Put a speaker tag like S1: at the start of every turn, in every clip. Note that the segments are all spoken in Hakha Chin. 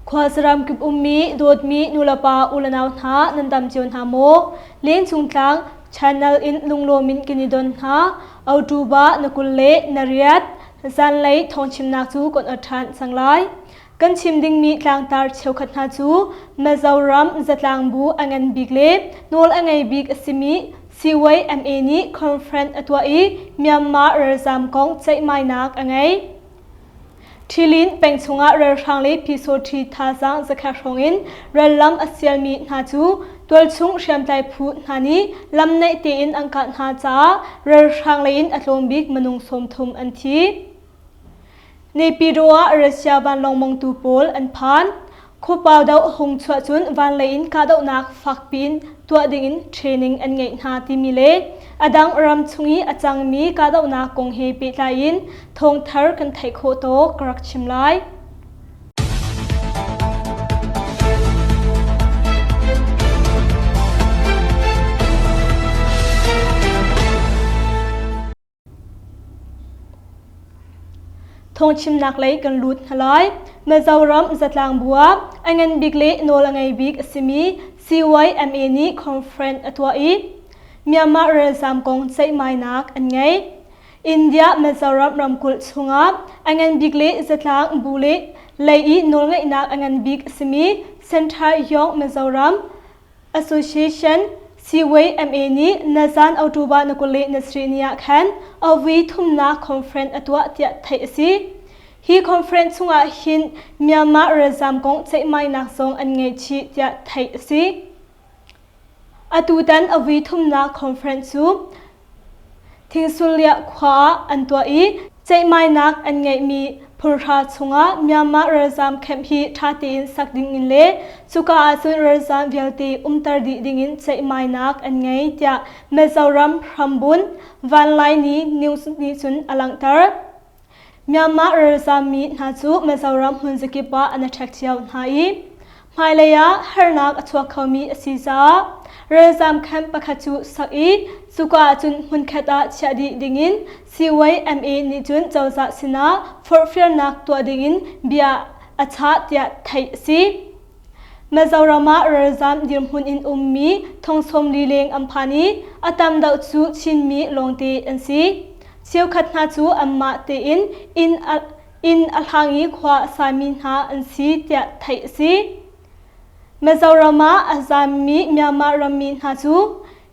S1: Khuasaram kip ummi dawtmi nulepa ulenau hna nan dam cio hna maw? Lengchung tlang channel in lunglawm in kan i don hna. October na 20 le na riat zanlei thawngchimnak cu kan ot ṭhan cang lai. Kan chim dingmi tlangtar cheukhat hna cu Mizoram zatlangbu a ngan bik le nawl a ngei bik a simi CYMA nih conference a tuah i Myanmar ralzam kong ceihmainak a ngei. Ṭhilin peng chungah ralhrang le pyisawṭhi thazaang zakhat hrawng in rallam a sialmi hna cu tualchung hriamtlai phu hna nih lam naih tein an kah hna caah ralhrang lei in a tlawm bik minung 30 an thi. Naypyidaw ah Russia vanlawng mongtu pawl an phan. Khuapau doh hung chuah cun vanlei in kahdohnak fakpi in tuah dingin training an ngeih hna timi le a dang ram chung i a cangmi kahdohnak kong he pehtlai in thawngthar kan theih khawh tawk ka rak chim lai. Thawngchimnak lei kan lut hna lai. Mizoram zatlang bu ah a ngan bik le nawl a ngei bik a simi CYMA nih conference a tuah i Myanmar ralzam kong ceihmainak an ngei. India Mizoram ramkulh chungah a ngan bik le zatlang bu le lei i nawlngeihnak a ngan bik a simi Central Young Mizoram Association CYMA nih nazan October na 20 le na sarih ni ah khan a vui thumnak conference a tuah tiah theih a si. Hi conference chungah hin Myanmar ralzam kong ceihmainak zong an ngeih chih tiah theih a si. Atutan a vui thumnak conference cu Thingsulliah khua ah an tuah i ceihmainak an ngeihmi phurhra chungah Myanmar ralzaam camp hi ṭha tein sak dingin le cuka ahcun ralzaam vialte umter dih dingin ceihmainak an ngei tiah Mizoram hrambunh Vanlaini News nih cun a langhter. Myanmar ralzaammi hna cu Mizoram hmunzakip ah an i ṭhek cio hna i hmailei ah harnak a chuak khomi a si caah ralzaam camp pakhat cu sak i cuka ahcun hmunkhat ah chiah dih dingin CYMA nih cun cozah sinah forhfialnak tuah dingin bia a chah tiah theih a si. Mizoram ah ralzaam dirhmun in ummi thong 40 leng an phan i a tam deuh cu Chinmi lawngte an si. Cheukhat hna cu anmah tein inn a, inn a hlang i khua a sami hna an si tiah theih a si. Mizoram ah a zaammi Myanmar rammi hna cu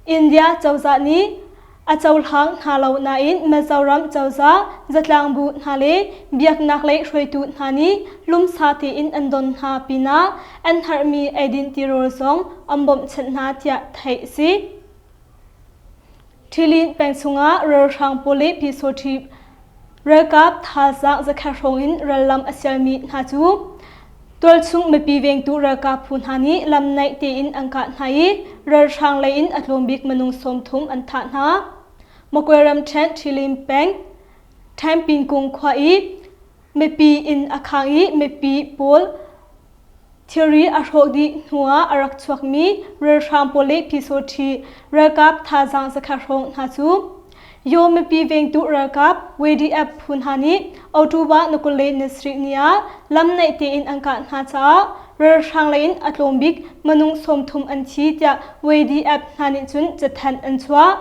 S1: India cozah nih a cohlang hna lo nain Mizoram cozah zatlangbu hna le biaknak lei hruaitu hna nih lumsa tein an don hna pinah an herhmi eidin tirawl zong an bawmhchanh hna tiah theih a si. Ṭhilin peng chungah ralhrang pawl le pyisawṭhi ralkap thazaang zakhat hrawng in rallam a sialmi hna cu tualchung mipi vengtu ralkap phu hna nih lam naih tein an kah hna i ralhrang lei in a tlawm bik minung 30 an thah hna. Magwe ramṭhen Ṭhilin peng Ṭhainpinkung khua i mipi inn a khang i mipi pawl Thilri a hrawh dih hnuah a rak chuakmi ralhrang pawl le pyisawṭhi ralkap thazaang zakhat hrawng hna cu Yaw mipi vengtu ralkap YDF phu hna nih October na 20 le ni sarih ni ah lam naih tein an kah hna caah ralhrang lei in a tlawm bik minung 30 an thi tiah YDF hna nih cun cathanh an chuah.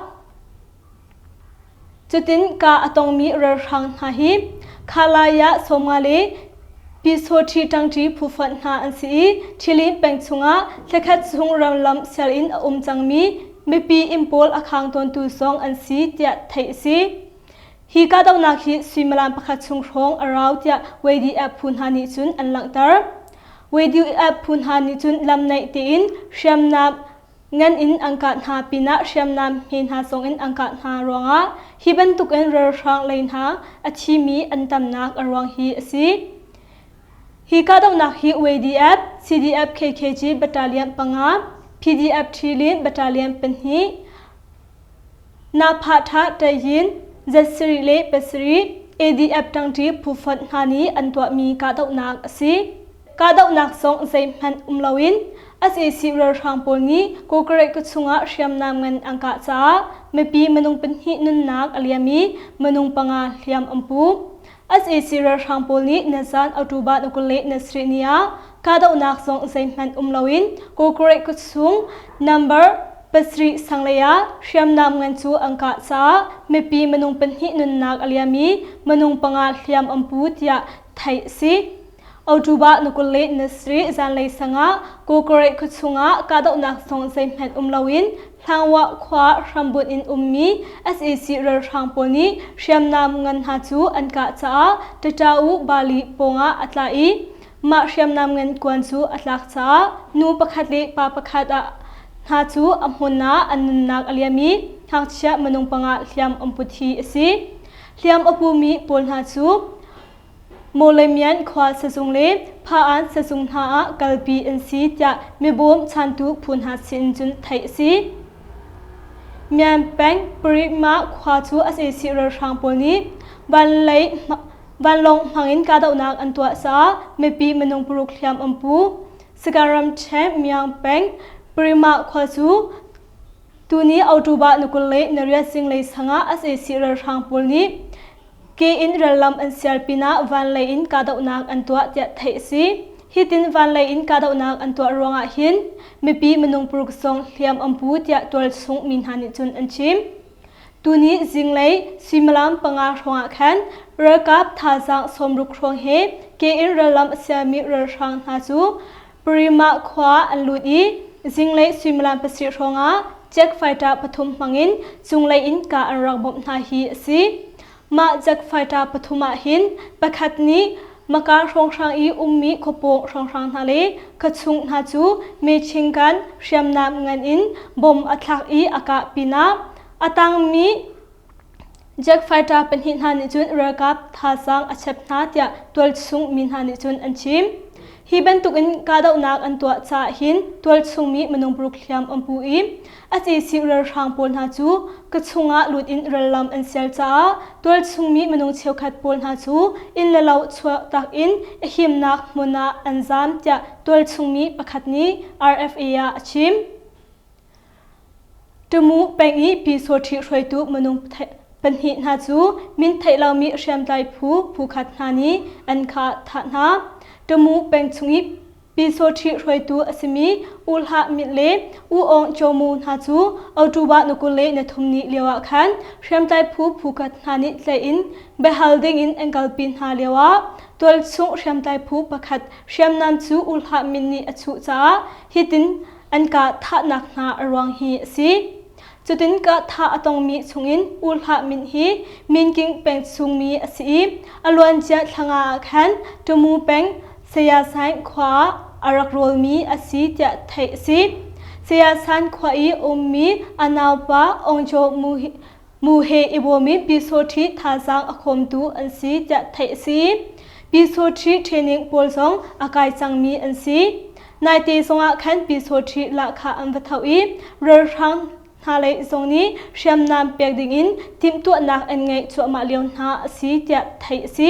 S1: Cutin kah a tongmi ralhrang hna hi Khalaya 50 le Pyisawṭhi ṭangṭi phufonh hna an si i Ṭhilin peng chungah thlakhat chung ramlam sial in a um cangmi mipi inn pawl a khang tawntu zong an si tiah theih a si. Hi kahdohnak hi suimilam pakhat chung hrawng a rau tiah YDF phu hna nih cun an langhter. YDF phu hna nih cun lam naih tein hriamnam ngan in an kah hna pinah hriamnam hme hna zong in an kah hna ruangah hi bantukin ralhrang lei hna a thimi an tamnak a ruang hi a si. Hi kahdohnak hi YDF, CDF KKG Battalion panga, PDF Ṭhilin Battalion pahnih, Naphah Tayin, Z sarih le pasarih, ADF ṭangṭi phufonh hna nih an tuahmi kahdohnak a si. Kahdohnak zong zeihmanh um loin sac ralhrang pawl nih Kawkarek khuachung ah hriamnam ngan an kah caah mipi minung pahnih nunnak a liam i minung panga hliam an pu. Sac ralhrang pawl nih nazan October na 20 le na sarih ni ah kahdohnak zong zeihmanh um loin Kawkawraih khuachung number 7 sanglei ah hriamnam ngan cu an kah caah mipi minung pahnih nunnak a liam i minung panga hliam an pu tiah theih a si. October ni 27 zanlei sang ah Kawkawraih khuachung ah kahdohnak zong zeihmanh um loin Hlangwah khua hrambunh in ummi sac ralhrang pawl nih hriamnam ngan hna cu an kah caah Ṭaṭa-u Bali pawngah a tla i mah hriamnam ngan kuan cu a tlak caah nu pakhat le pa pakhat ah hna cu a hmun ah an nunnak a liam i ngakchia minung panga hliam an put hi a si. Hliam a pumi pawl hna cu Mawlemian khua sazung le Pha-an sazung hna ah kalpi an si tiah mibawm chantu phu hna sin cun theih a si. Myan peng Parikma khua cu sac ralhrang pawl nih vanlei vanlawng hmangin kahdohnak an tuah caah mipi minung paruk hliam an pu. Sagaing ramṭhen Myang peng Parikma khua cu tuni October ni 28 zinglei sangah sac ralhrang pawl nih Ke in rallam an sial pinah vanlei in kahdohnak an tuah tiah theih a si. Hitin vanlei in kahdohnak an tuah ruangah hin mipi minung paruk zong hliam an pu tiah tualchung mi hna nih cun an chim. Tuni zinglei suimilam panga hrawngah khan ralkap thazaang 60 hrawng he ke in rallam a sialmi ralhrang hna cu Parima khua an lut i zinglei suimilam pasarih hrawngah jet fighter pathum hmangin cunglei in kah an rak bawmh hna hi a si. Mah jet fighter pathum ah hin pakhat nih Maka hrawnghrang i ummi khuapawng hrawnghrang hna le khuachung hna cu machine gun hriamnam ngan in bom a thlak i a kah pinah a tangmi Jet fighter pahnih hna nih cun ralkap thazaang a chep hna tiah tualchung mi hna nih cun an chim. Hi bantukin kahdohnak an tuah caah hin tualchung mi minung paruk hliam an pu i a cisi ralhrang pawl hna cu ka chungah lut in rallam an sial caah tualchung mi minung cheukhat pawl hna cu inn le lo chuah tak in a himnak hmun ah an zaam tiah tualchung mi pakhat nih RFA ah a chim. Tumu peng i Pyisawṭhi hruaitu minung pahnih hna cu min theih lomi hriamtlai phu phukhat hna nih an kha thah hna. Tumu peng chung i Pyisawṭhi hruaitu a simi U Hlah Myint le U Aung Kyaw Mu hna cu October ni 23 ni lioah khan hriamtlai phu phukhat hna nih tlaih in biahal dingin an kalpi hna lioah tualchung hriamtlai phu pakhat hriamnam cu U Hlah Myint nih a chuh caah hitin an kah thahnak hna a ruang hi a si. Cutin kah thah a tongmi chungin U Hlah Min hi Minking peng chungmi a si i a luancia thlanga ah khan Tumu peng Sayasaing khua ah a rak rawlmi a si tiah theih a si. Sayasan khua i ummi a naupa Aung Kyaw Mu he i bawm in Pyisawṭhi thazaang a khawmtu an si tiah theih a si. Pyisawṭhi training pawl zong a kai cangmi an si. Naite zongah khan Pyisawṭhi lahkhah an va tho i ralhrang hna lei zong nih hriamnam pek dingin timhtuahnak an ngeih cuahmah lio hna a si tiah theih a si.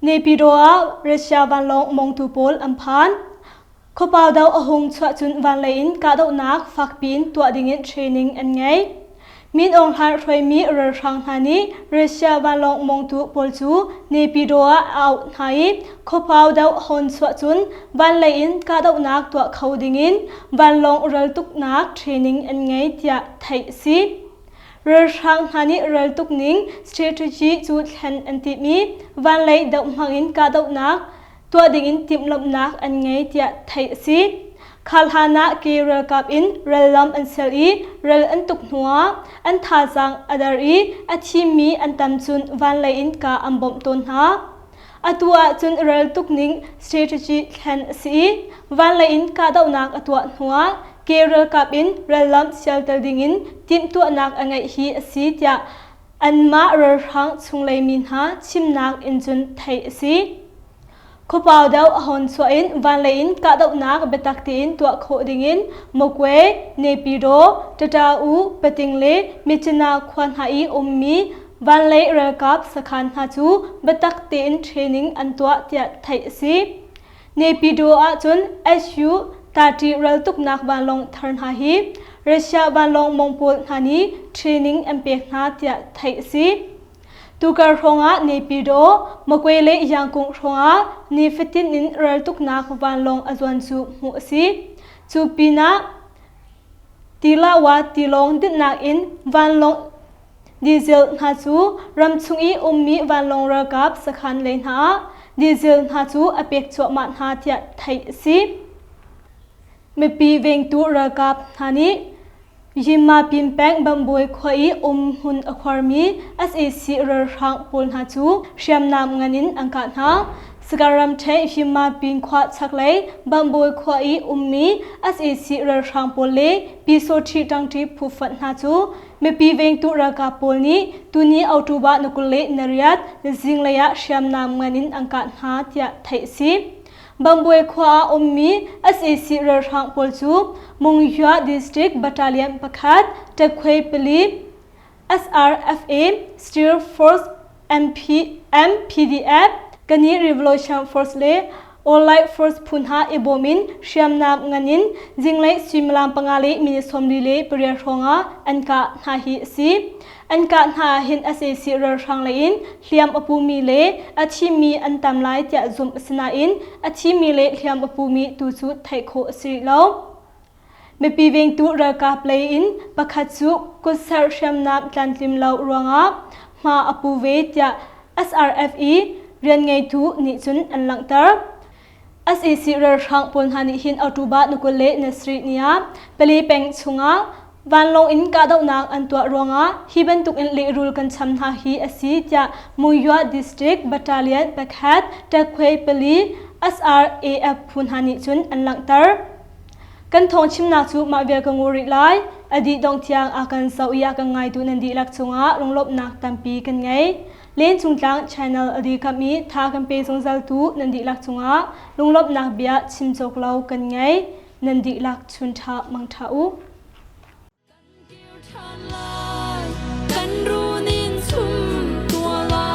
S1: Naypyidaw ah Russia vanlawng mongtu pawl an phan. Khuapau do a hung chuah cun vanlei in kahdohnak fakpi in tuah dingin training an ngei. Min Aung Hlaing hruaimi ralhrang hna nih Russia vanlawng mongtu pawl cu Naypyidaw ah a auh hna i khuapau do a hon chuah cun vanlei in kahdohnak tuah kho dingin vanlawng raltuknak training an ngei tiah theih a si. Ralhrang hna nih raltuk ning strategy cu thlen an timh i vanlei doh hmangin kahdohnak tuah dingin timhlamhnak an ngei tiah theih a si. Kha hlan ah ke ralkap in rallam an sial i ral an tuk hnuah an thazaang a der i a thimi an tam cun vanlei in kah an bawmh tawn hna. Atu ahcun raltuk ning strategy thlen a si i vanlei in kahdohnak a tuah hnuah ke ralkap in rallam sialter dingin timhtuahnak a ngeih hi a si tiah anmah ralhrang chunglei mi hna chimnak in cun theih a si. Khuapau deuh a hon chuah in vanlei in kahdohnak biatak tein tuah khawh dingin Mogwe, Naypyidaw, Tata-u, Pating le Myitkyina khua hna i ummi vanlei ralkap sakhan hna cu biatak tein training an tuah tiah theih a si. Naypyidaw ahcun Su-30 raltuknak vanlawng thar hna hi Russia vanlawng mong pawl hna nih training an pek hna tiah theih a si. Tukar hrawngah Naypyidaw, Magwe le Yangkung hrawngah nifatin in raltuknak vanlawng a zuan cu hmuh a si. Cu pinah Tilawa tilawng dinhnak in vanlawng diesel hna cu ramchung i ummi vanlawng ralkap sakhan lei hna ah diesel hna cu a pek cuahmah hna tiah theih a si. Mipi vengtu ralkap hna nih Yinmapin peng Bambuai khua i umhmun a khuarmi sac ralhrang pawl hna cu hriamnam ngan in an kah hna. Sagaing ramṭhen Yinmapin khua chaklei Bambuai khua i ummi sac ralhrang pawl le Pyisawṭhi ṭangṭi phufonh hna cu mipi vengtu ralkap pawl nih tuni October ni 28 zinglei ah hriamnam ngan in an kah hna tiah theih a si. Bambuai khua ah ummi sac ralhrang pawl cu Mungyua District Battalion pakhat Ṭekhuai pali SRFA Steel Force MP MPDF Kani Revolution Force le All Light Force phu hna i bawm in hriamnam ngan in zinglei suimilam panga le minute 48 hrawng ah an kah hna hi a si. An kah hna ahhin sac ralhrang lei in hliam a pumi le a thimi an tam lai tiah zumh a si nain a thimi le hliam a pumi tu cu theih khawh a si rih lo. Mipi vengtu ralkap lei in pakhat cu kutserh hriamnam tlantlim lo ruangah hma a pu ve tiah SRF i rianngeitu nih cun an langhter. Sac ralhrang pawl hna nih hin October ni 20 le ni sarih ni ah Pale peng chungah vanlawng in kahdohnak an tuah ruangah hi bantuk in lehrul kan cham hna hi a si tiah Monywa District Battalion pakhat Ṭekhuai pali SRAF phu hna nih cun an langhter. Kan thawng chimnak cu mah vial ka ngur rih lai. A dih dongh tiang a kan zoh i a kan ngaitu nan dihlak cungah lunglawmhnak tampi kan ngei. Lencungtlang channel a dirkamh i tha kan pe zungzaltu nan dihlak cungah lunglawmhnak bia chim cawk lo kan ngei. Nan dihlak chun ṭha mang ṭha u.
S2: Kan runin chum tua la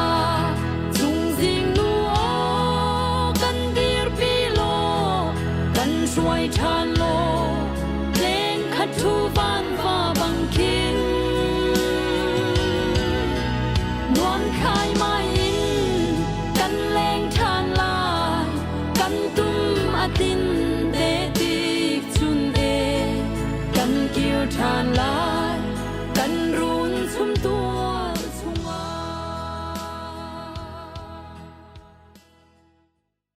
S2: chungzing nu aw kan dirpi law kan hruai ṭhan law leng khat thu van va bang khin Nuam khai mai in kan leng ṭhan lai, kan tum a tlin te tik chun e, kan kir ṭhan lai.